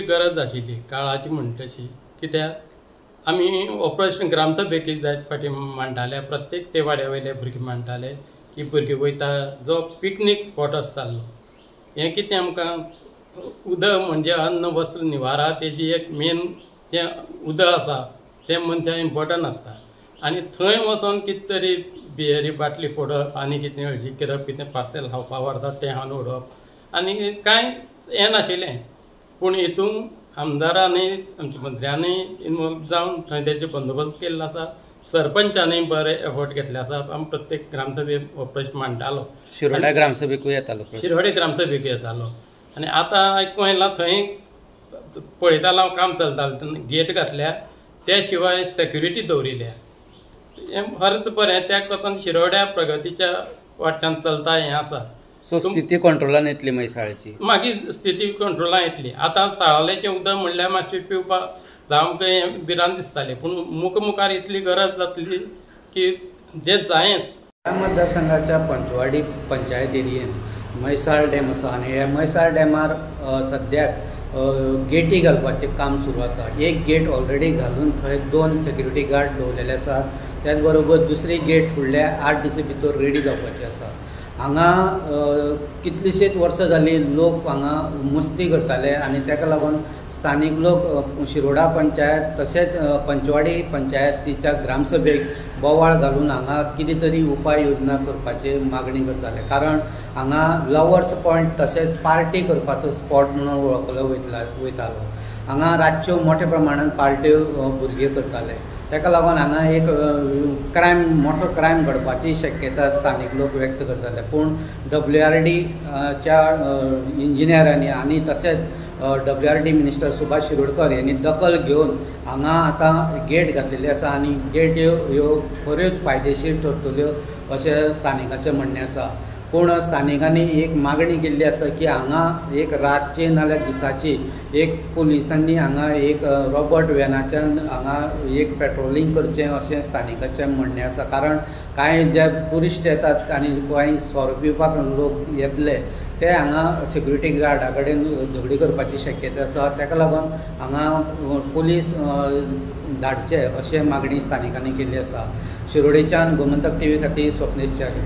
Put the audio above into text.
गरज आशिल्ली काळाची म्हणटा तशी. कित्याक आमी हो प्रश्न ग्रामसभेक जायत फावटी मांडटाले, प्रत्येक ते वाड्या वयले भुरगे मांडटाले की भुरगे वयता जो पिकनीक स्पॉट आसा जाल्लो. हें कितें आमकां उदक म्हणजे अन्न वस्त्र निवारा तेजी एक मेन जें उदक आसा तें मनशाक इम्पोर्टंट आसता आनी थंय वचोन कितें तरी बियरी बाटली फोडप आनी कितें हळशी करप, कितें पार्सल खावपाक व्हरतात तें हाडून उडोवप आनी कांय हें नाशिल्लें. पूण हितून आमदारांनी आमच्या मंत्र्यांनी इनवॉल्व जावन थंय तेजे बंदोबस्त केल्लो आसा. सरपंचांनी बरे एफर्ट घेतले आसा. आमी प्रत्येक ग्रामसभेक हो प्रश्न मांडटालो. शिरोड्या ग्रामसभेकूय येतालो, शिरोडे ग्रामसभेक येतालो. आनी आतां आयकूंक आयलां थंय पळयतालो हांव काम चलतालें तेन्ना गेट घातल्या, त्या शिवाय सेक्युरिटी दवरिल्या. हें खरेंच बरें त्या कोतान शिरोड्या प्रगतीच्या वाटच्यान चलता हें आसा. सो स्थिती कंट्रोलान येतली म्हैसाळची, मागीर स्थिती कंट्रोलान येतली. आतां साळावलेचें उदक म्हणल्यार मातशें पिवपाक जावं भिरांत दिसताली, पूण मुखार इतली गरज जातली की जें जायच. ह्या मतदारसंघाच्या पंचवाडी पंचायत एरियेन म्हैसाळ डॅम आसा आनी ह्या म्हैसाळ डॅमार सद्याक गेटी घालपाचें काम सुरू आसा. एक गेट ऑलरेडी घालून थंय 2 सेक्युरिटी गार्ड दवरलेले आसात. त्याच बरोबर दुसरी गेट फुडल्या 8 दिसां भितर रेडी जावपाची आसा. हांगा कितलींशींच वर्सां जालीं लोक हांगा मस्ती करताले आनी ताका लागून स्थानीक लोक शिरोडा पंचायत तशेंच पंचवाडी पंचायतीच्या ग्रामसभेक बोवाळ घालून हांगा कितें तरी उपाय योजना करपाची मागणी करताले. कारण हांगा लवर्स पॉयंट तशेंच पार्टी करपाचो स्पॉट म्हणून वळखलो वयतालो. हांगा रातच्यो मोठ्या प्रमाणान पार्ट्यो भुरगे करताले. ताका लागून हांगा एक क्रायम, मोठो क्रायम घडपाची शक्यता स्थानीक लोक व्यक्त करताले. पूण WRD च्या इंजिनियरांनी आनी तशेंच WRD minister Subhash Shirodkar यांनी दखल घेवन हांगा आतां गेट घातलेली आसा आनी गेट ह्यो बऱ्योच फायदेशीर ठरतल्यो अशें स्थानिकांचें म्हणणें आसा. पूण स्थानिकांनी एक मागणी केल्ली आसा की हांगा एक रातची नाल्यार दिसाची एक पुलिसांनी हांगा एक रोबोट व्हॅनाच्यान हांगा एक पेट्रोलिंग करचें अशें स्थानिकांचें म्हणणें आसा. कारण कांय जे ट्युरिस्ट येतात आनी कांय सोरो पिवपाक लोक येतले ते हांगा सेक्युरिटी गार्डा कडेन झगडी करपाची शक्यता आसा. ताका लागून हांगा पुलीस धाडचे अशें मागणी स्थानिकांनी केल्ली आसा. शिरोडेच्यान गोमंतक टीव्ही खातीर स्वप्नेश च्यारी.